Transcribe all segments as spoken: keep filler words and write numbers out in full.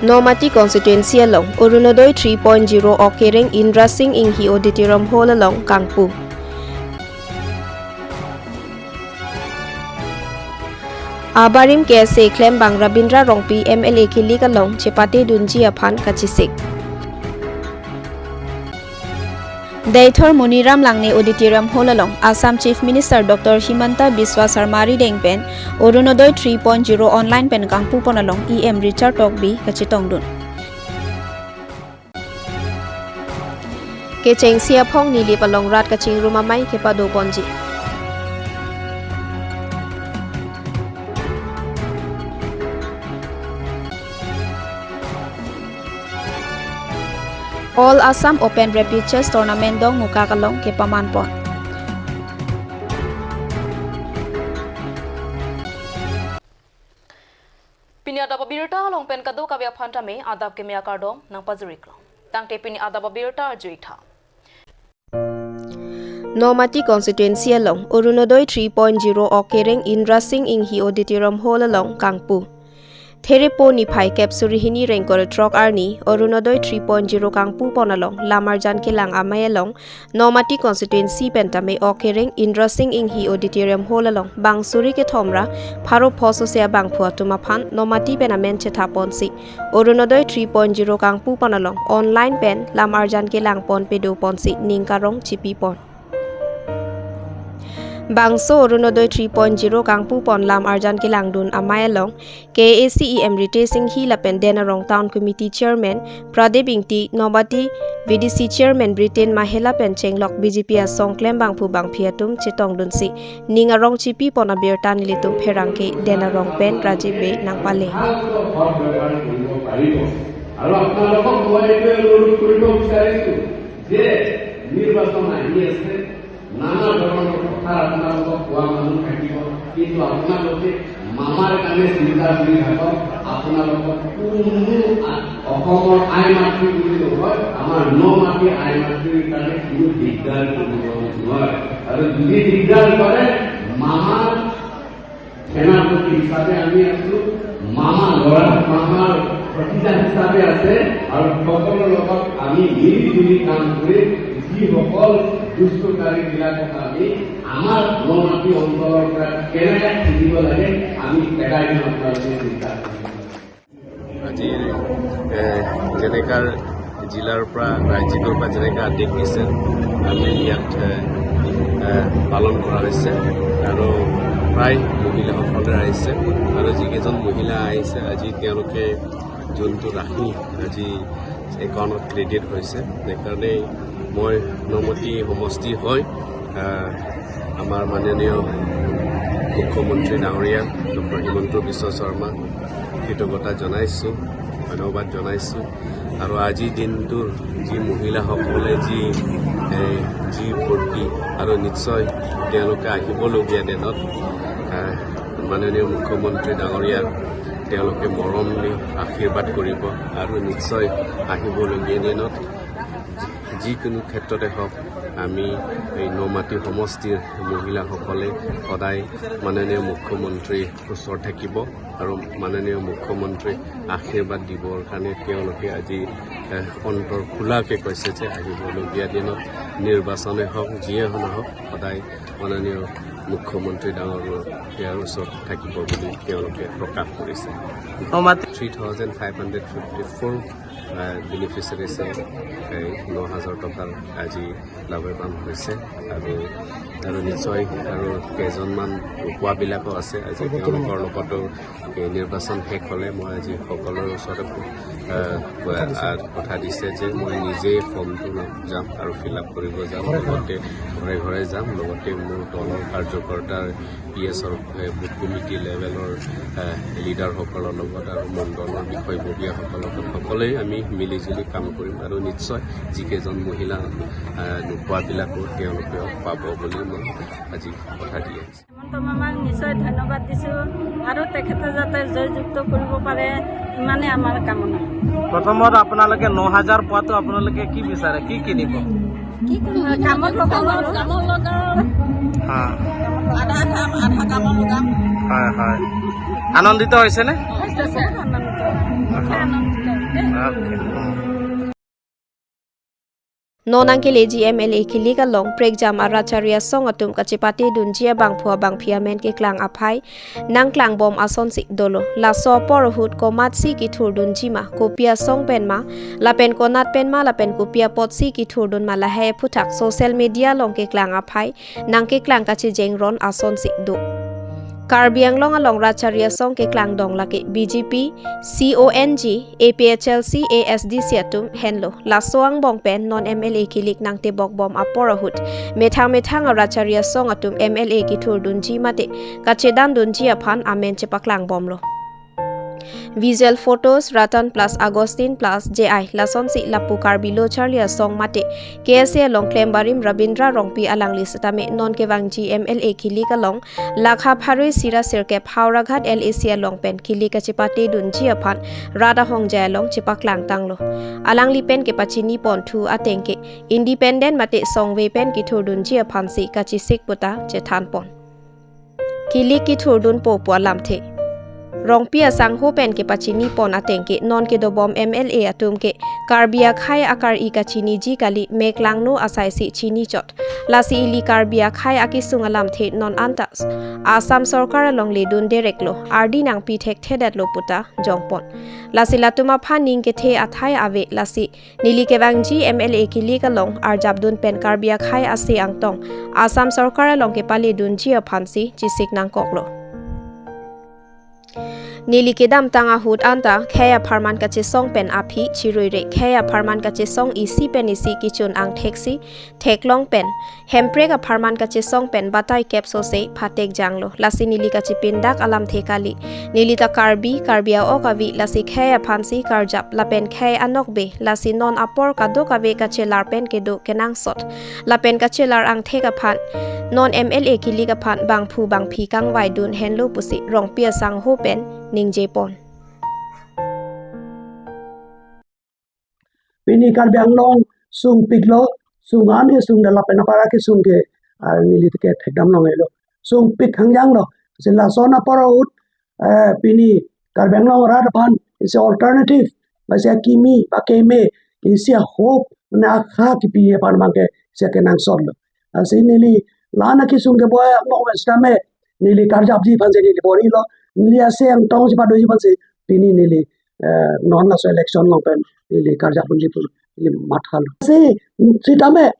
Nomati constituency along Orunodoi three point zero ok kereng Indra Sing Inghi Auditorium Hall along kangpu. Abarim K S A klembang Rabindra Rongpi M L A kilik along chepate dunji aphan kachesik. Deithor Moniram Langne Auditorium Hall along Assam Chief Minister Doctor Himanta Biswa Sarma arideng pen Orunodoi three point zero online pen kangpu pon along E M Richard Tokbi kachetongdun. Kechengsi aphong Nilip along rat kachingrum amei kepado ponji. All Assam Open Rapid Chess Tournament dong mukak along kepaman pon. Pini adap abirta along pen kadokave aphan tame adap keme akardom nangpajiriklo. Tangte pini adap abirta arjuitha. Nomati constituency along Orunodoi three point zero ok kereng Indra Sing Inghi Auditorium Hall along kangpu. Therepo niphai kep suri hini rengkor throk arni Orunodoi three point zero kangpu pon along lam arjan kelang amei along Nomati constituency pen tame ok kereng Indra Sing Inghi Auditorium Hall along bang suri kethom ra pharo pho sose abangphu atum aphan Nomati pen amen chetha ponsi Orunodoi three point zero kangpu pon along online pen lam arjan kelang pon pedo ponsi ning karong chipi pon. Bangso Orunodoi three point zero kangpu pon lam arjan kelangdun amei along K A A C E M Ritesh Singhi lapen Den Arong Town Committee Chairman Pradip Ingti, Nomati V D C Chairman Britain Mahela pen chenglok B J P asong klembangphu bangphi atum chetongdunsi ning arong chipi pon abirta nelitum pherangke Den Arong pen Rajiv Bey nangpale. আৰু আপোনালোকক মই এইটোৱে অনুৰোধ কৰিব বিচাৰিছো যে নিৰ্বাচন আহি আছে, নানা ধৰণৰ কথা আপোনালোকক কোৱা মানুহ থাকিব, কিন্তু আপোনালোকে মামাৰ কাৰণে চিন্তা কৰি থাকক। আপোনালোকক কোনো আ-, অসমৰ আই মাতৃ বুলি নকয়, আমাৰ ন মাটি আই মাতৃৰ কাৰণে কোনো দিগদাৰ কৰিব নোৱাৰে। আৰু যদি দিগদাৰ কৰে, মামাৰ সেনাপতি হিচাপে আমি আছো, মামা ল'ৰা, মামাৰ ভতিজা হিচাপে আছে আৰু সকলোৰ লগত আমি মিলি জুলি কাম কৰি যিসকল দুষ্টকাৰীবিলাকক আমি আমাৰ ন মাটি অঞ্চলৰ পৰা কেনেকৈ খেদিব লাগে, আমি খেদাই দিম আপোনালোকে চিন্তা কৰিব। আজি, এ, যেনেকা জিলাৰ পৰা, ৰাজ্যিকৰ পৰা যেনেকা আদেশ দিছে, আমি ইয়াত, এ, এ, পালন কৰা হৈছে আৰু প্ৰায় মহিলাসকলে আহিছে আৰু যিকেইজন মহিলা আহিছে, আজি তেওঁলোকে যোনটো ৰাশি আজি একাউণ্টত ক্ৰেডিট হৈছে, সেইকাৰণে মই নমতি সমষ্টি হৈ, আহ, আমাৰ মাননীয় মুখ্যমন্ত্ৰী ডাঙৰীয়া ডক্টৰ হিমন্ত বিশ্ব শৰ্মা কৃতজ্ঞতা জনাইছোঁ, ধন্যবাদ জনাইছোঁ। আৰু আজিৰ দিনটোৰ যি মহিলাসকলে যি, এ, যি ফূৰ্তি আৰু নিশ্চয় তেওঁলোকে আহিবলগীয়া দিনত, আহ, মাননীয় মুখ্যমন্ত্ৰী ডাঙৰীয়াৰ তেওঁলোকে মৰম দি আশীৰ্বাদ কৰিব আৰু নিশ্চয় আহিবলগীয়া দিনত যিকোনো ক্ষেত্ৰতে হওক, আমি এই নমাটি সমষ্টিৰ মহিলাসকলে সদায় মাননীয় মুখ্যমন্ত্ৰীৰ ওচৰত থাকিব আৰু মাননীয় মুখ্যমন্ত্ৰীৰ আশীৰ্বাদ দিবৰ কাৰণে তেওঁলোকে আজি, এ, অন্তৰ খোলাকে কৈছে যে আহিবলগীয়া দিনত নিৰ্বাচনে হওক, যিয়ে নহওক, সদায় মাননীয় মুখ্যমন্ত্ৰী ডাঙৰীয়াৰ ওচৰত থাকিব বুলি তেওঁলোকে প্ৰকাশ কৰিছে। নমাটি three thousand five hundred fifty four, আহ, বেনিফিচিয়াৰিছে এই ন হাজাৰ টকাৰ আজি লাভৱান হৈছে আৰু, আৰু নিশ্চয় আৰু কেইজনমান নোপোৱাবিলাকো আছে। আজি তেওঁলোকৰ লগতো এই নিৰ্বাচন শেষ হ'লে মই আজি সকলোৰে ওচৰত, আহ, আহ, কথা দিছে যে মই নিজে ফৰ্মটো ল'ব যাম আৰু ফিল আপ কৰিব যাম, লগতে ঘৰে ঘৰে যাম, লগতে মোৰ দলৰ কাৰ্যকৰ্তাৰ পি এছৰ, এ, বুথ কমিটি লেভেলৰ, এ, লিডাৰসকলৰ লগত আৰু মণ্ডলৰ বিষয়ববীয়াসকলৰ লগত সকলোৱে আমি মিলি জুলি কাম কৰিম আৰু নিশ্চয় যিকেইজন মহিলা, এ, নোপোৱাবিলাকো তেওঁলোকেও পাব বুলি মই আজি কথা দি আহিছোঁ। হিমন্ত মামাক নিশ্চয় ধন্যবাদ দিছোঁ আৰু তেখেতে যাতে জয়যুক্ত কৰিব পাৰে, ইমানেই আমাৰ কামনা। প্ৰথমত আপোনালোকে ন হাজাৰ পোৱাটো আপোনালোকে কি বিচাৰে, কি কিনিব? কি কৰিম? কামত লগাম আৰু। কামত লগাম। হা। আধা কাম, আধা কামত লগাম। হয়, হয়। আনন্দিত হৈছেনে? হৈছে, বহুত আনন্দিত। আহা। আনন্দিত। Non nangkeleji M L A kilik along prekjam arat chari asong atum kachepate dunji abangphu abangphi amen keklang aphai nangklangbom asonsi dolo. Laso apor ahut komatsi kithurdunji ma, kopi asong pen ma, lapen konat pen ma, lapen kopi apotsi kithurdun ma, lahai aphuthak social media along keklang aphai nangkeklang kachejeng ron asonsi do. Karbi Anglong along rat chari asong keklang dong lake B J P, C O N G, A P H L C, A S D C atum henlo. Laso angbong pen non M L A kilik nangtebokbom apor ahut methang methang arat chari asong atum M L A kithurdunji mate kachedandunji aphan amen chepaklangbomlo. Visual photos, Ratan plus Augustine plus J I, lasonsi lapu Karbi Lo Charli Asong mate K S A along klembarim Rabindra Rongpi alangli setame non kevangji M L A kilik along lakha pharo isi ra sirkep Howraghat L A C along pen kilik kachepate dunji aphan rat ahongjai along chepaklang tanglo. Alangli pen kepachini ponthu ateng ke independent mate songve pen kithurdunji aphansi kachesik puta chethan pon. Kilik kithurdunpo pu alamthe. Rongpi asangho pen kepachini pon ateng ke non kedobom M L A atum ke Karbi akhei akar-i kachiniji kali, meklangno asaisi chini chot. Lasi ili Karbi akhei akesung alamthe non anta Assam sorkar along ledun dereklo, ardi nangpi thekthedetlo puta jongpon. Lasi latum aphan ning kethe athai ave, lasi neli kevangji M L A kilik along arjapdun pen Karbi akhei ase angtong Assam sorkar along kepaledunji aphansi chesik nangkoklo. Neli kedamtang ahut anta khei apharman kachesong pen aphi chiruire, khei apharman kachesong isi pen isi kechun angtheksi theklong pen, hemprek apharman kachesong pen batai kep sose phatek janglo. Lasi neli kachepindak alamthe kali. Neli ta Karbi, Karbi a-ok avi, lasi khei aphansi karjap lapen khei anokbe, lasi non apor kadokave kachelar pen kedo kenangsot lapen kachelar angthek aphan non M L A kilik aphan bangphu bangphi kangvaidun henlo pusi Rongpi asangho pen ningje pon. Pini Karbi Anglong sungpiklo, sung an kesung da lapen apara kesung ke, ah, neli ke thekdam longlelo. Sungpik hangjanglo. Si lason apor ahut, eh, pini Karbi Anglong arat aphan isi alternative, ba isi akimi, ba keme, isi hope, na akha kipi aphan abangke isi kenangsotlo. Lasi neli la-an akesung keboi angbong setame neli karjapji aphansi neli borilo. Neli ase angtong si padoji aphansi pini neli, eh, non laso election along pen neli karjap ponji pu neli mathalo. Si, sitame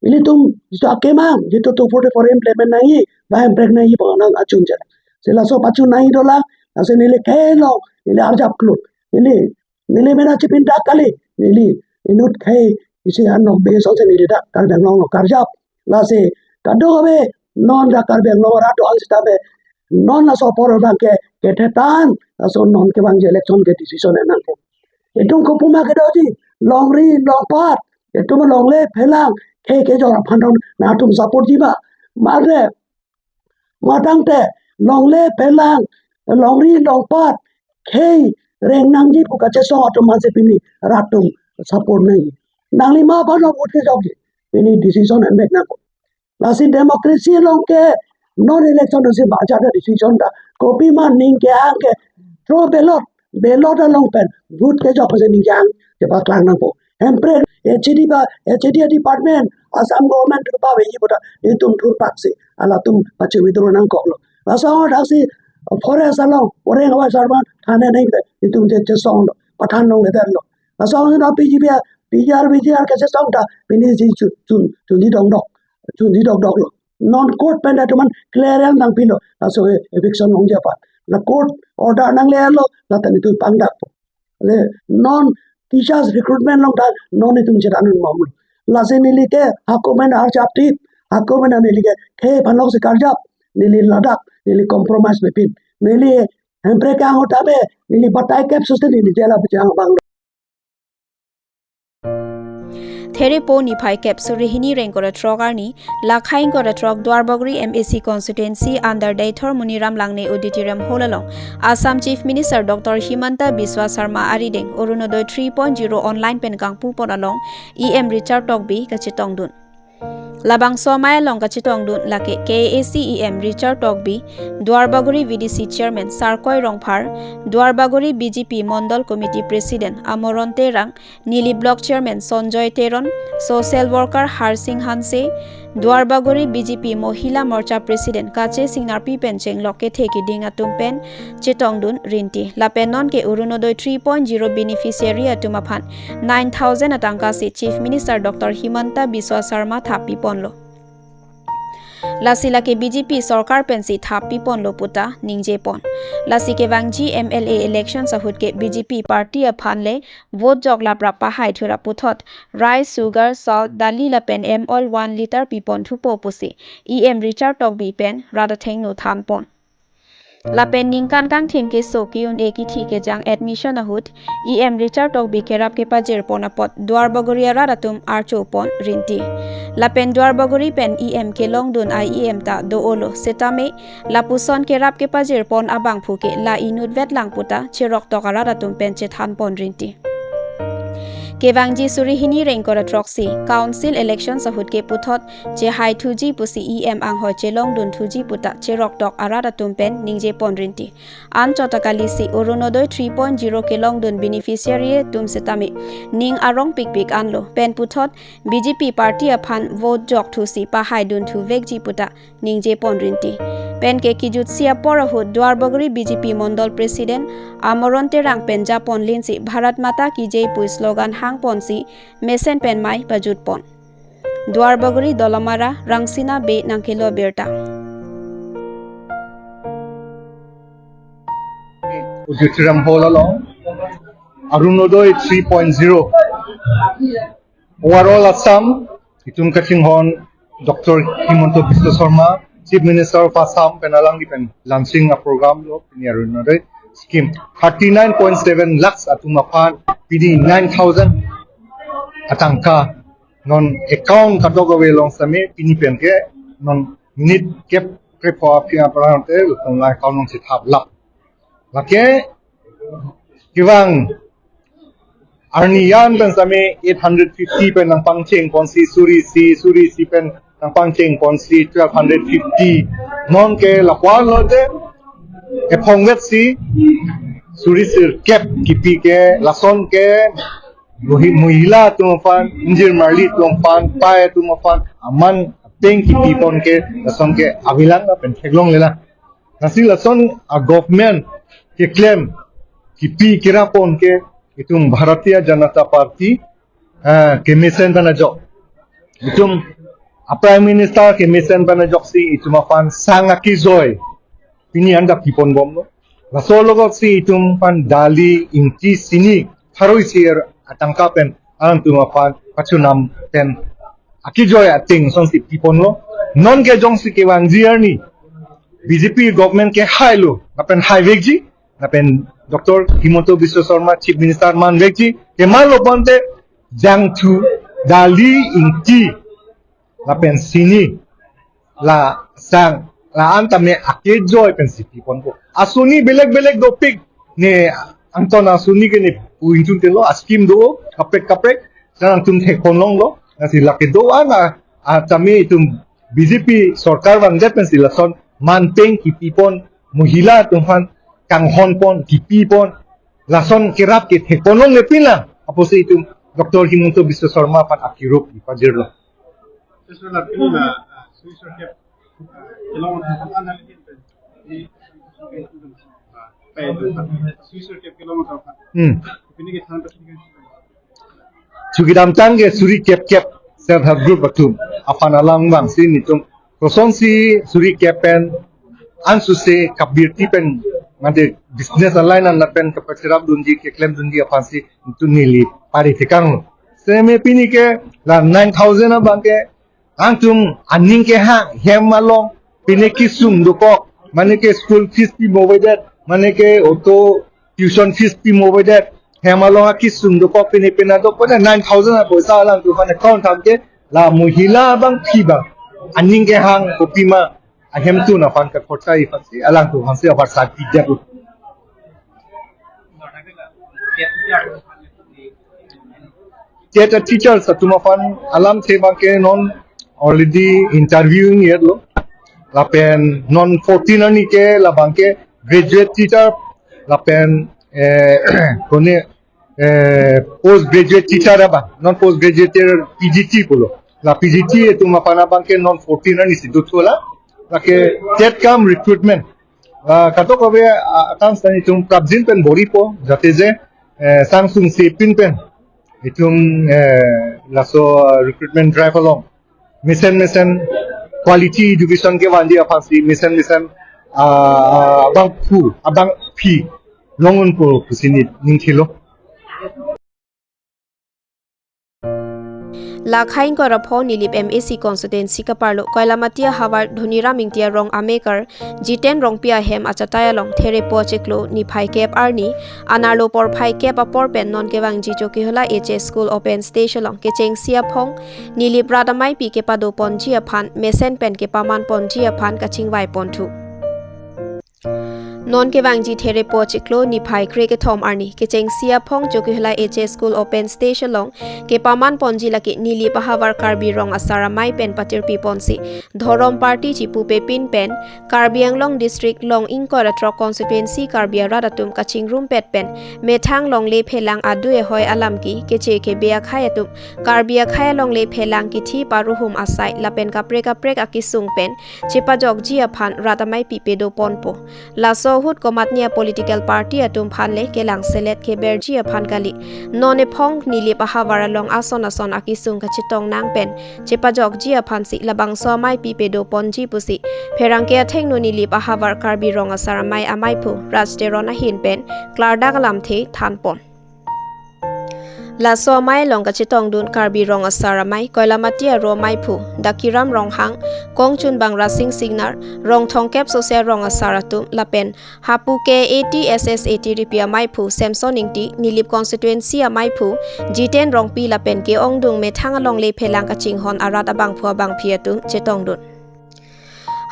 ilitum jitu akemang, jitu two forty-four implement nangji, ba hemprek nangji pu nang achun chot. Si laso pachun nangji dolang, lasi neli khei along neli arjaplo. Neli, neli mena chepindak kali, neli inut khei isi anokbe sose neli dak Karbi Anglong along karjap. Lasi kadokave non dak Karbi Anglong arat do-an setame non laso apor abangke kethetan, laso non kevangji election ke decision en nangpo. Itum kopima kedoji, longri longpat, itum longle phelang, khei kejor aphan dong nangtum supportji ma. Mane, matangte longle phelang, longri longpat, khei reng nangji pu kachesong atum ansi pini rat atum support nangji. Nangli ma aphan vote kejokji, pini decision enbek nangpo. Lasi democracy along ke non election si bajar decision ta, kopima ning kehang ke through ballot, ballot along pen vote kejok si ning kehang chepaklang nangpo. Hemprek H A D ba, H A D department, Assam government kepaveji pu ta itum thurpaksi halatum pache-withdraw nangkoklo. Laso daksi forest along, orang awai sarman thane nangte itum je chesonglo, pathan longle detlo. Laso na P G R, P G R, V G R kachesong ta pini si chu-, chun, chunji dongdok, chunji dokdoklo. Non court pen ta ituman clearance nangpilo, laso eviction longji aphan. La court order nanglelo, la ta itum pangdakpo. Le non teachers recruitment along ta non itum chedan-un bomlo. Lasi neli ke hako mena arjap tip, hako mena neli ke khei aphan longsi karjap, neli ladak, neli compromise mepin. Neli hemprek kehang ahut ta be, neli batai kep sose neli jela bejang abang. Therepo niphai kep suri hini ra ingkoi ra throk arni, lakha ingkoi ra throk Duarbagori M A C constituency under Deithor Moniram Langneh Auditorium Hall along Assam Chief Minister Doctor Himanta Biswa Sarma arideng Orunodoi three point zero online pen kangpupon along E M Richard Tokbi kachetongdun. Labangso amei along kachetongdun lake K A A C E M Richard Tokbi, Duarbagori V D C Chairman Sarkoi Rongphar, Duarbagori B J P Mondol Committee President Amoron Terang, Nilip Block Chairman Sonjoy Teron, Social Worker Harsing Hanse, Duarbagori B J P Mohila Morcha President Kache Singnarpi pen chenglok kethe keding atum pen chetongdun rinti. Lapen nonke Orunodoi three point zero beneficiary atum aphan nine thousand atangka si Chief Minister Doctor Himanta Biswa Sarma thap piponlo. Lasi lake B J P sorkar pensi thap piponlo puta ningjepon. Lasi kevangji M L A election ahut ke B J P party aphan le vote jok laprap pahai thurap puthot rice, sugar, salt, dali lapen M oil one litre pipon thupo pusi E M Richard Tokbi pen rat athengno thanpon. Lapen ningkan kangthim keso ke-un-e kithi kejang admission ahut E M Richard Tokbi kerap kepajirpon apot Duarbagori arat atum archopon rinti. Lapen Duarbagori pen E M kelongdun a-E M ta do-olo setame lapuson kerap kepajirpon abangphu ke la inutvet lang puta cheroktok arat atum pen chethanpon rinti. Kevangji suri hini ra ingkoi ra throksi Council election ahut ke puthot chehai thuji pusi E M anghoi chelongdun thuji puta cheroktok arat atum pen ningjepon rinti. Anchot akali si Orunodoi three point zero kelongdun beneficiary atum setame ning arong pikpik anlo pen puthot B J P party aphan vote jok thusi pahai dun thuvekji puta ningjepon rinti. Pen ke kijutsi apor ahut Duarbagori B J P Mondol President Amoron Terang pen japon linsi Bharat Mata Ki Jai pu slogan hangponsi mesen pen mei pajutpon. Duarbagori Dolamara Rangsina Bey nangkelo birta. Auditorium Hall along Orunodoi three point zero. Overall Assam, itum kachinghon Doctor Himanta Biswa Sarma, Chief Minister of Assam, pen alangli pen launching a-program lo, pini Orunodoi scheme. Thirty-nine point seven lakhs atum aphan, pini nine thousand atangka non account kadokave along setame, pini pen ke non minute kep krepho aphi aphrang te, non account along chethap lap. Lake kevang arni an pen setame eight hundred fifty pen nangpangcheng ponsi suri isi, suri isi pen nangpangcheng ponsi twelve hundred fifty. Nonke lapuan lote ephongvet si suri sirkep kipi ke lason ke Mohila atum aphan, ingjir marli atum aphan, pai atum aphan aman ateng kipipon ke lason ke avelang pen theklonglelang. Lasi lason a-government keklem kipi kerapon ke itum Bharatiya Janata Party, ah, kemesen pen ajok. Itum a-Prime Minister kemesen pen ajoksi itum aphan sang akejoi pini anta piponbomlo. Laso along si itum aphan dali, ingti, sini, pharo isi atangka pen alangtum aphan pachunam pen akejoi ateng asonsi piponlo. Nonke jongsi kevangji arni B J P government kehailo, lapen haivekji, lapen Doctor Himanta Biswa Sarma Chief Minister manvekji, kemanlo pulote jangthu, dali, ingti, lapen sini, la sang, la-an tame akejoi pensi piponpo. Asuni belek belek dopik, ne angton asuni ke ne puinchun telo, a-scheme do, kaprek kaprek, sang angtum thekponlonglo, lasi lake do-an a, a tame itum B J P sorkar vangdet pensi lason manpeng kipipon, mohila atum aphan kanghonpon, kipipon, lason kerap ke thekponlongle pinlang, apotsi itum Doctor Himanta Biswa Sarma aphan akirup ipajirlo. Sesula pini la, ah, suri sirkep, ah, kelong, ah, analysis, ah, suri sirkep kelong, ah, Hmm. Pini ke than Chukidamtang ke suri kep kep self help group atum aphan alang vangsi nelitum kosonsi suri kep pen ansose kabirti pen mate business a-line an lapen kapachirap dunji keklem dunji aphansi nelitum neli pari thekanglo. Setame pini ke la nine thousand abang ke angtum aning kehang hem along pine kisung dokok, mane ke school fees pi movedet, mane ke auto tuition fees pi movedet, hem along akisung dokok pine pina do pone nine thousand apoisa alangtum aphan account thamke la mohila abang phi abang aning kehang kopima ahemtun aphan kakhorchai aphansi alangtum aphansi aphan sati jadu. Teacher, teachers atum aphan alamthe abang ke non already interviewing yet lo. Lapen non fourteen arni ke labang ke graduate teacher, lapen, eh, kone, eh, post graduate teacher abang, non post graduate P G T pulo. La P G T atum aphan abang ke non fourteen arni si dothulo. Lake TET cum recruitment. Ah, kadokave, ah, akam sitame itum prapjin pen bor-ipo, jate je, eh, sang sung sepin pen itum, eh, laso, ah, recruitment drive along mesen mesen quality education kevangji aphansi mesen mesen, ah, abangphu, abangpi long unpo pusi neli ning thilo. Lakhai ingkoi ra pho Nilip M A C constituency kaparlo Koilamati ahavar Dhoniram Ingti arong amekar Jiten Rongpi ahem achatai along Therepo chiklo niphai kep arni anerlo porphai kep apor pen non kevangji Chokihola H S School open stage along kechengsi aphong Nilip rat ameipi kepado ponji aphan mesen pen kepaman ponji aphan kachingvai ponthu. Non kevangji Therepo chiklo niphai krekethom arni kechengsi aphong Chokihola H S School open stage along kepaman ponji lake Nilip ahavar Karbi Rong Asar Amei pen patirpi ponsi dhorom party chipu pepin pen Karbi Anglong District long ingkoi ra throk constituency Karbi arat atum kachingrumpet pen methang longle phelang adu ehoi alam ke keche kebe akhei atum Karbi akhei alongle phelang kithi paruhum asai lapen kaprek kaprek akesung pen chepajokji aphan rat ameipi pado ponpo. Laso ahut komatne a political party atum aphan le kelang selet keberji aphan kali. Non ephong Nilip ahavar along ason ason akesung kachetong nang pen chepajokji aphansi labangso ameipi pado ponji pusi pherangke athengno Nilip ahavar Karbi Rong Asar Amei ameiphu Raj Teron ahin pen klardak alamthe than pon. Laso amei along kachetongdun Karbi Rong Asar Amei Koilamati aro ameiphu Dakiram Ronghang, kongchunbang Rasing Singnar, rong thomkep sose arong asar atum lapen hapu K A T S S A tiripi ameiphu Samson Ingti, Nilip constituency ameiphu Jiten Rongpi lapen ke-ongdung methang alongle phelang kachinghon arat abangphu abangphi atum chetongdun.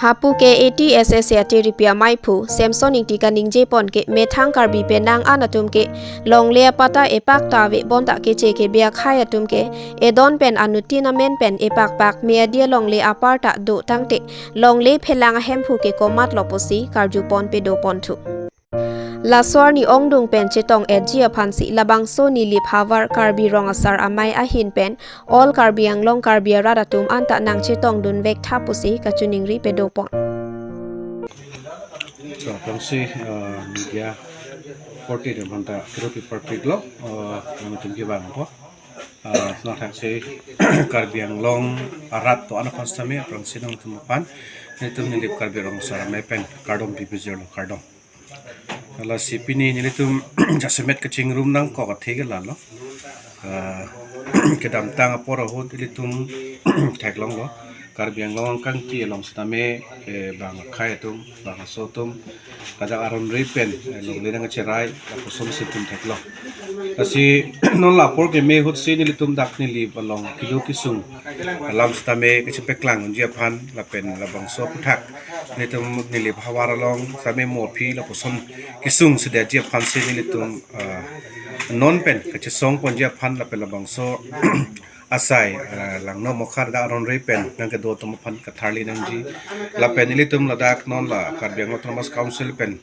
Hapu K A T S S A tiripi ameiphu Samson Ingti kaningje pon ke methang Karbi penang an atum ke longle apatta epak ta ave bonta keche kebe akhei atum ke edon pen anuttin amen pen epakpak me adi alongle apar ta do tangte longle phelang ahemphu ke komatlo pusi karju pon pado ponthu. Laso arni ongdung pen chetong-etji aphansi labangso Nilip havar Karbi Rong Asar Amei ahin pen all Karbi Anglong Karbi arat atum anta nangchetongdun vektha pusi kachiningri pado pon. So, aphrangsi, uh, media korte atum aphanta kiropi parpik lo, uh, nangtum kevang po. Uh, nangthaksi Karbi Anglong arat do-an aphan sitame, aphrangsi nangtum aphan nelitum Nilip Karbi Rong Asar Amei pen kardom pipijirlo, kardom. Lasi pini nelitum jasemet kachingrum nangkok athe ke lalo. Ah, kedamtang apor ahut ilitum theklonglo. Karbi Anglong angkangpi along sitame, eh, bang akhei atum, bang aso atum, ladak aron ri pen, eh, longle nangcherai, lapuson si itum theklo. Lasi non la apor keme ahutsi nelitum dak Nilip along kedo kesung alam sitame kachepeklang unji aphan lapen labangso aphuthak nelitum Nilip havar along sitame mo aphi lapuson kesung sedetji aphansi nelitum, ah, non pen kachesong ponji aphan lapen labangso asai, ah, langno mokha dak aron ri pen nangkedo atum aphan katharli nangji lapen ilitum ladak non la Karbi Anglong Autonomous Council pen,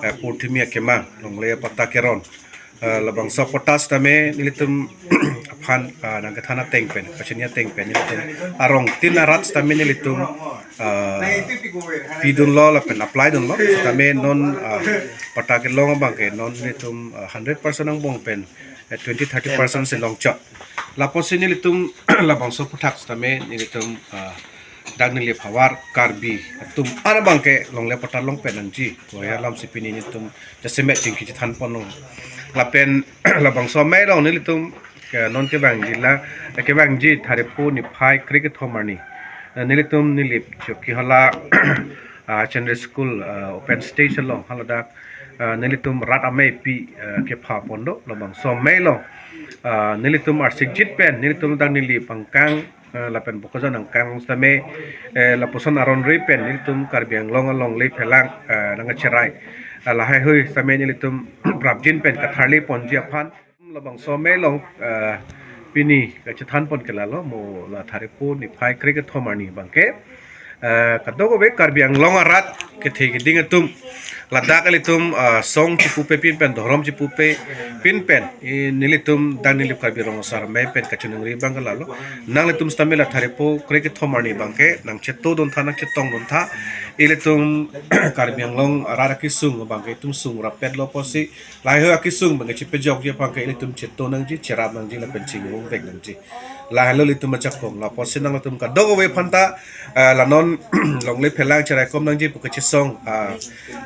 eh, purthimi akemang longle apatta keron, eh, labangso apatta sitame nelitum aphan, ah, nangkethan ateng pen, kachini ateng pen, nelitum arongtin arat sitame nelitum, ah, pidunlo lapen apply dunlo, sitame non, ah, patta kelong abang ke non nelitum, ah, hundred percent angbong pen, eh, twenty thirty percent si longchot. Lapusi nelitum labangso aphuthak sitame nelitum, ah, dak Nilip havar Karbi atum an abang ke longle patta long pen nangji. Koya alamsi pini nelitum jasemet chingki chethan ponlo. Lapen labangso amei along nelitum ke non kevangji la, kevangji Therepo niphai krekethom arni. Eh, nelitum Nilip Chokihola, ah, Chandra School, ah, open stage along haladak, ah, nelitum rat ameipi, ah, kepha pon do labangso amei along. Ah, nelitum arsikjit pen nelitum dak Nilip angkang, eh, lapen Bokajan angkang sitame, eh, lapuson aron ri pen nelitum Karbi Anglong alongle phelang, eh, nangcherai, eh, lahaihui sitame nelitum prapjin pen katharli ponji aphan labangso amei along, eh, Pini kachethan pon ke lalo, mo la Tharikpo niphai krekethom arni abangke, eh, kadokave Karbi Anglong arat kethe keding atum, ladak ilitum, ah, song chipupe pinpen, dhorom chipupe pinpen, i nelitum dak Nilip Karbi Rong Asar Amei pen kachiningri abang ke lalo. Nanglitum sitame la Tharikpo krekethom arni abangke nangchetodun tha, nangchetongdun tha. Ilitum Karbi Anglong arat akesung abangke itum sung rapetlo apotsi, lahai akesung abangke chepejokji aphan ke ilitum cheto nangji, cherap nangji lapen chingrum vek nangji. Lahelo ilitum ajakong. Lapusi nanglitum kadokave aphanta, ah, la non longle phelang cheraikom nangji pu kachesong, ah,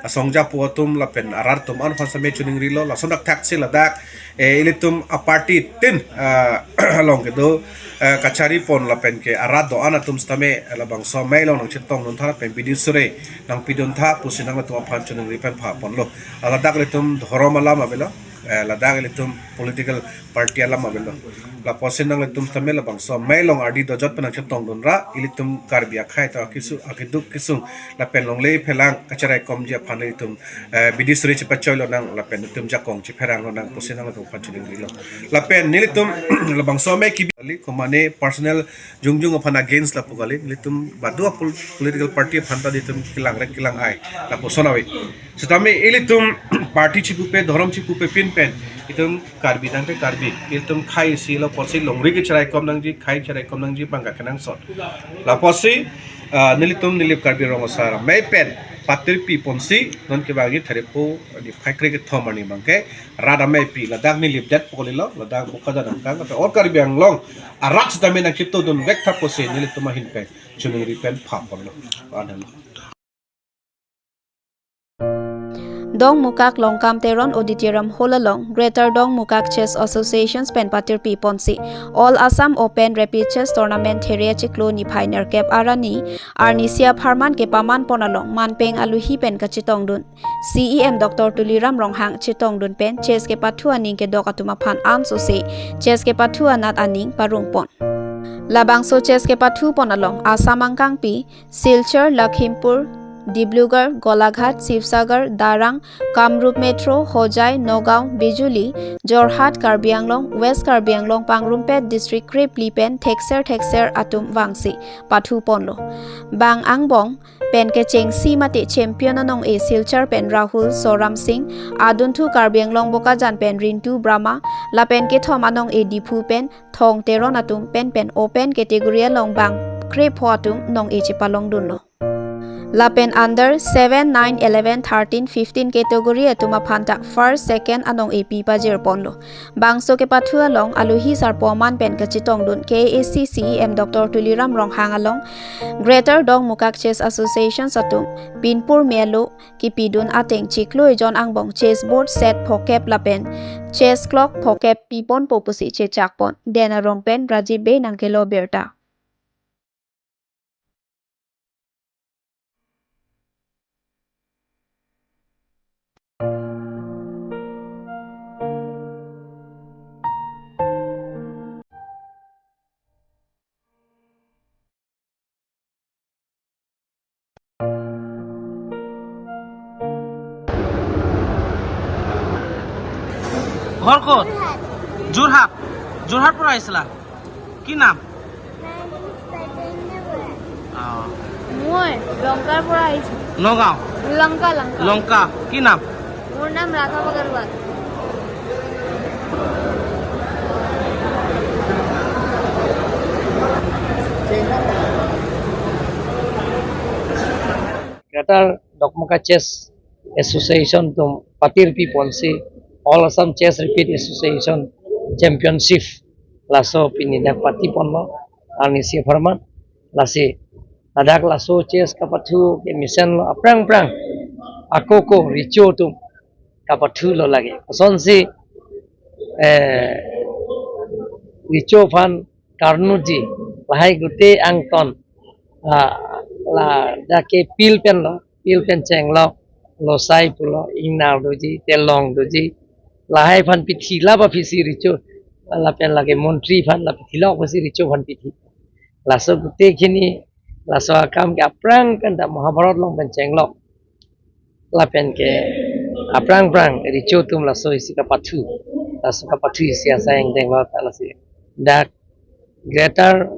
asong japo atum lapen arat atum an aphan sitame chiningrilo, lason dak thaksi ladak, eh, ilitum aparty tin, ah, along kedo, eh, kachari pon lapen ke arat do-an atum sitame labangso amei along nangchetongdun tha lapen bidi sore nangpidun tha pusi nanglitum aphan chiningri pen pha ponlo. Ah, ladak ilitum dhorom alam avelo, eh, ladak ilitum political party alam avelo. Lapusi nanglitum sitame labangso amei along ardi dojot pen nangchetongdun ra, ilitum Karbi akhei ta kesu-, akeduk kesung lapen longle phelang kacharaikomji aphan ilitum, eh, bidi sore chepachoilo nang lapen itum jakong chepheranglo nang pusi nanglitum aphan chiningrilo. Lapen nelitum labangso amei kebi kali, komane personal jongjong aphan against lapu kali, nelitum badu apol-, political party aphanta ilitum kelang rek kelang ai lapuson ave. Sitame ilitum party chipupe, dhorom chipupe pinpen, itum Karbi tangte Karbi, ilitum khei isi lo apotsi longri kecharaikom nangji, khei cheraikom nangji abang kakenangsot. Lapusi, ah, nelitum Nilip Karbi Rong Asar Amei pen patirpi ponsi non kevangji Tharikpo niphai krekethom arni abangke rat ameipi ladak Nilip detpo kalilo, ladak Bokajan angkang, lapen all Karbi Anglong arat sitame nangchetodun vek tha pusi nelitum ahin pen chiningri pen pha ponlo. Adalo. Dongmukak Longkam Teron Auditorium Hall along Greater Dongmukak Chess Associations pen patirpi ponsi All Assam Open Rapid Chess Tournament Theria chiklo niphai nerkep arni arnisi apharman kepaman pon along manpeng aluhi pen kachetongdun C E M Doctor Tuliram Ronghang chetongdun pen chess kepathu aning kedok atum aphan ansose chess kepathu anat aning parong pon. Labangso chess kepathu pon along Assam angkangpi, Silchar, Lakhimpur, Dibrugarh, Golaghat, Sibsagar, Darrang, Kamrup Metro, Hojai, Nagaon, Bijuli, Jorhat, Karbi Anglong, West Karbi Anglong pangrumpet district krepli pen thekser thekser atum vangsi pathu ponlo. Bang angbong pen kechengsi mate champion anong-e Silchar pen Rahul Soram Singh, adunthu Karbi Anglong Bokajan pen Rintu Brahma, lapen kethom anong-e Diphu pen Thong Teron atum pen pen open category along bang krepho atum nong-e chepalongdunlo. Lapen under seven, nine, eleven, thirteen, fifteen category atum aphanta first, second anong-e pi pajir ponlo. Bangso kepathu along aluhi sarpo aman pen kachetongdun K A A C C E M Doctor Tuliram Ronghang along Greater Dongmukak Chess Association atum pinpur melo kipidun ateng chiklo ejon angbong chess board set phokep lapen chess clock phokep piponpo pusi chechak pon. Den Arong pen Rajiv Bey nangkelo birta. ঘৰ ক'ত? যোৰহাট। যোৰহাট। যোৰহাট পৰা আহিছিলা? কি নাম? অ। মই লংকাৰ পৰা আহিছো। নগাঁও? লংকা, লংকা। লংকা। কি নাম? মোৰ নাম ৰাধা Agarwal. Greater Dokmoka Chess Association atum patirpi ponsi All Assam Chess Rapid Association Championship laso pini dak pati ponlo arnisi apharman. Lasi ladak laso chess kapathu ke mesenlo aphrang phrang ako ako recho atum kapathulo lake. Kosonsi, eh, recho aphan karnuji, lahai gute angton, ah, ladak ke pil penlo, pil pen chenglok, losai pulo, ingnar doji, telong doji, lahai aphan pithi, la ba phisi recho, lapen lake montri aphan la pithilok pusi recho aphan pithi. Laso gute khini, laso akam ke aphrang pen ta Mahabharat along pen chenglok. Lapen ke aphrang phrang recho atum laso isi kapathu. Laso kapathu isi asai angdeng lo ta lasi. Dak Greater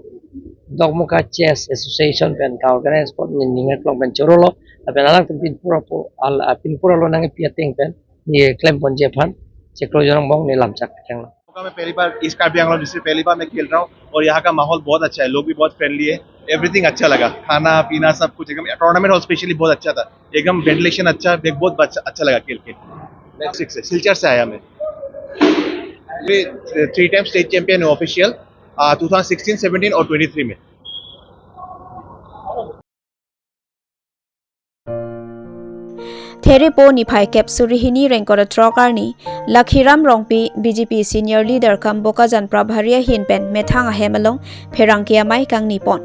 Dokmoka Chess Association pen ka-organize pon ning aklong pen chorolo, lapen alangtum pinpur apo, al, ah, pinpur alo nangpi ateng pen ne klem ponji aphan chiklo jon angbong ne lamchak kenglo. का मैं पहली बार इस कार्बी आंगलोंग डिस्ट्रिक्ट पहली बार मैं खेल रहा हूँ और यहाँ का माहौल बहुत अच्छा है, लोग भी बहुत फ्रेंडली है, एवरीथिंग अच्छा लगा, खाना पीना सब कुछ एकदम, टूर्नामेंट हॉल स्पेशली बहुत अच्छा था, एकदम वेंटिलेशन अच्छा, देख बहुत अच्छा, अच्छा लगा खेल के। नेक्स्ट सिक्स है, सिलचर से आया मैं, मैं थ्री टाइम स्टेट चैंपियन हूँ official, two thousand sixteen seventeen और ट्वेंटी थ्री में। Theripo niphai kep suri hini rengkor throk arni Lakhiram Rongpi, B J P senior leader kam Bokajan Prabhari ahin pen methang ahem along pherangke amei kangni pon.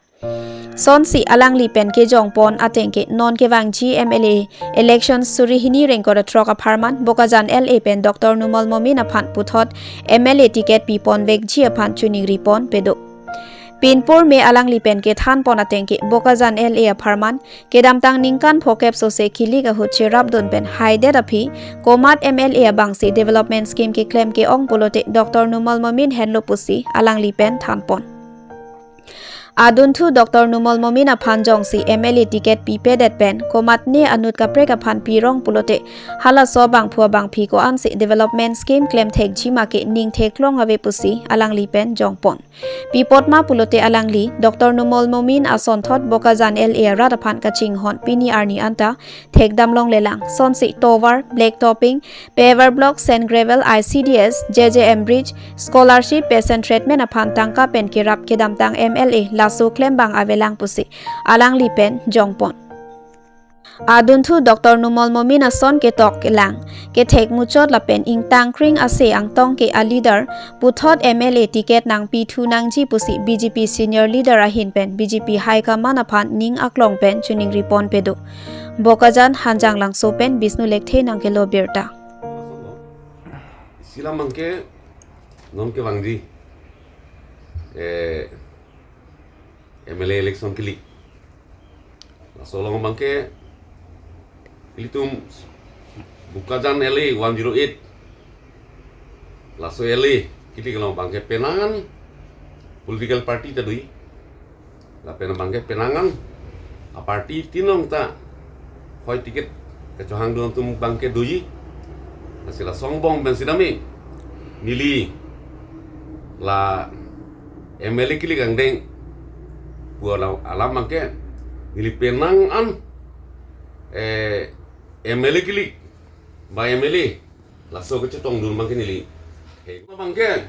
Sonsi alangli pen kejong pon ateng ke non kevangji M L A election suri hini rengkor throk apharman Bokajan L A pen Doctor Numal Momin aphan puthot M L A ticket pi pon vekji aphan choningri pon pedo. Pinpur me alangli pen kethan pon ateng ke Bokajan L A apharman kedamtang ningkan phokep sose kilik ahut cherapdun pen haidet aphi komat M L A abangsi development scheme keklem ke-ong pulote Doctor Numal Momin henlo pusi alangli pen than pon. Adunthu Doctor Numal Momin aphan jongsi M L A ticket pipedet pen komatne anut kaprek aphan pirong pulote halaso abangphu abangphi ko-ansi development scheme klem thekji ma ke ning theklong ave pusi alangli pen jong pon. Pi apot ma pulote alangli Doctor Numal Momin asonthot Bokajan L A arat aphan kachinghon pini arni anta thekdam longlelang, sonsi tovar, black topping, paver block, sand gravel, I C D S, J J M bridge, scholarship, patient treatment aphan tangka pen kerap kedamtang M L A laso klembang avelang pusi alangli pen jong pon. Adunthu Doctor Numal Momin ason ketok kelang, kethek muchot lapen ingtang kring ase angtong ke a-leader puthot M L A ticket nangpi thu nangji pusi B J P senior leader ahin pen B J P high command aphan ning aklong pen choningri pon pedo. Bokajan Hanjanglangso pen Bishnu Lekthe nangkelo birta. Isi alam abangke non kevangji, eh, M L A election kilik. Laso along abangke ilitum Bokajan L A one zero eight, laso L A kilik along abangke penang an political party ta doji. Lapen abangke penang an a-party tin along ta hoi ticket kechohangdun atum abangke doji. Lasi laso angbong pen sitame neli la M L A kilik angdeng pu alam, alam abangke neli penang an, eh, M L A kilik ba M L A laso kechetongdun abangke neli. He, abangke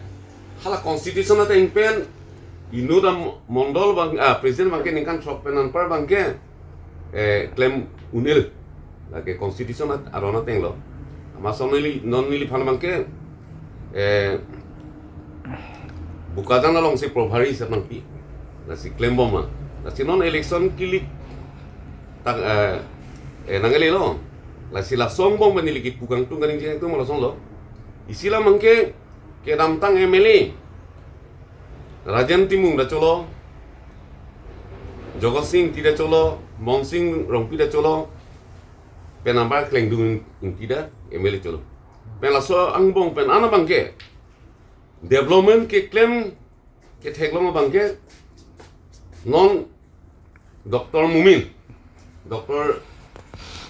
hala constitution ateng pen inut amondol abang, ah, president abangke ningkan throk pen anpar abangke, eh, klem un-e, lake constitution at-, aron atenglo. Amat ason neli, non neliphan abangke, eh, Bokajan alongsi Prabhari sir nangpi, lasi klembom ma. Lasi non election kilik tak, eh, eh, nang-ele lo. Lasi laso angbong pen neli kipu kangtung kaningje kangtung ma lasonlo. Isi alam abangke kedamtang M L A Rajen Timung ta cholo, Jagat Sing Ingti ta cholo, Mon Sing Rongpi ta cholo, pen anpar Klengdung Ingti ta M L A cholo. Pen laso angbong pen an abangke development keklem ketheklong abangke non Doctor Momin, Doctor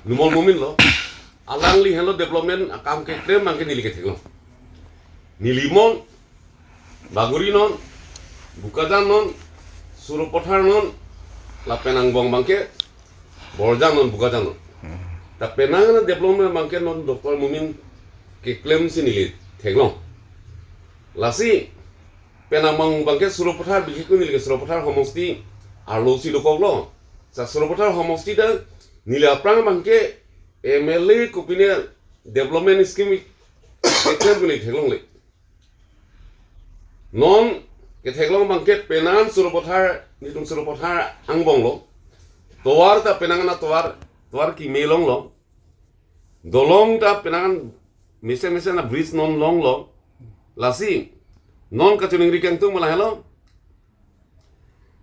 Numal Momin lo, alangli henlo development akam keklem abangke neli ketheklong. Neli mon, Bagori non, Bokajan non, Sarupathar non, lapen angbong abangke Borjang non, Bokajan non. Ta penang an development abangke non Doctor Momin keklemsi neli theklong. Lasi penang angbong abangke Sarupathar, bikhi ko neli ke Sarupathar homosti arlosi dokoklo. Sa Sarupathar homosti ta neli aphrang abangke M L A kopine development scheme keklem ko neli theklongle. Non ketheklong abangke penang an Sarupathar, nelitum Sarupathar angbong lo. Tovar ta penang an tovar, tovar keme longlo. Dolong ta penang an mesen mesen a-bridge non longlo. Lasi non kachoningri kangtung ma lahelo.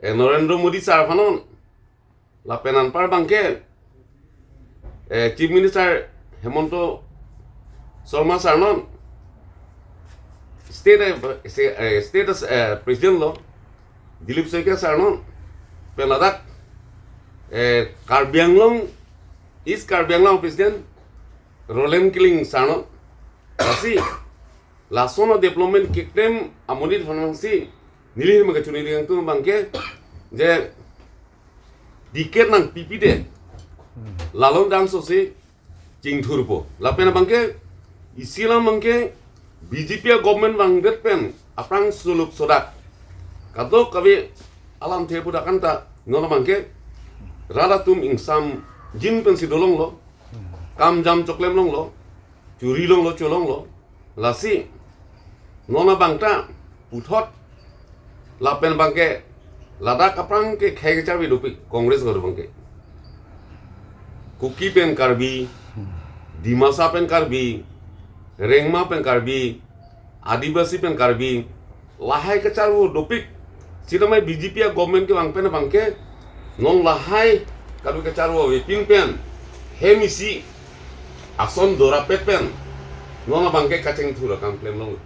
Eh, Narendra Modi sir aphan non, lapen anpar abangke, eh, Chief Minister Himanta Sarma sir non, state, eh, se-, eh, state, eh, president lo Dilip Saikia sir non, pen ladak, eh, Karbi Anglong, East Karbi Anglong president Roland Killing sir non. Lasi lason a-development keklem amonit aphansi neli hem kachini ding atum abangke je ticket nangpipe de, lalon dangso si chingthurpo. Lapen abangke isi alam abangke B J P a-government vangdet pen aphrang suluk sodak kadokave alamthe pu dak anta non abangke rat atum ingsamjin pensi dolonglo, kamjam choklem longlo, churi longlo, cholonglo. Lasi non abangta puthot lapen abangke ladak aphrang kekhei kacharve dopik Congress gor abangke. Kuki pen Karbi, Dimasa pen Karbi, Rengma pen Karbi, Adivasi pen Karbi, lahai kacharvo dopik. Sitame B J P a-government kevang pen abangke non lahai kadu kacharvo avepin pen hem isi ason dorapet pen non abangke kachingthur akam klem long.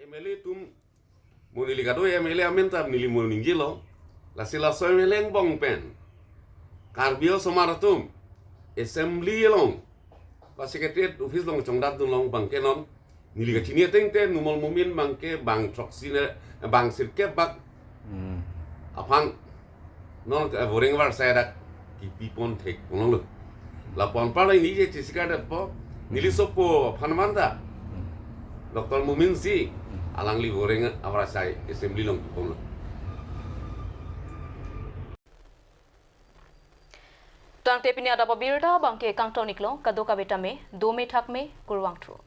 M L A atum, mo neli kado M L A amen ta neli mo ningjelo. Lasi laso M L A angbong pen Karbi osomar atum assembly along ba secretariat office along chongdat dun long abangke non neli kachini ateng te Numal Momin abangke bang throksi ne, bang sirkep bak Hmm. aphan non ke voreng varsai dak kipipon thek pon longlo. Lapu anparlo neli je chesikar detpo, neli sopo aphan manta Doctor Momin si alangli voreng avarsai assembly along kiponlo. Tangte pini adap abirta abangke kangton-iklo, kadokave tame dome thakme, kurvangthu.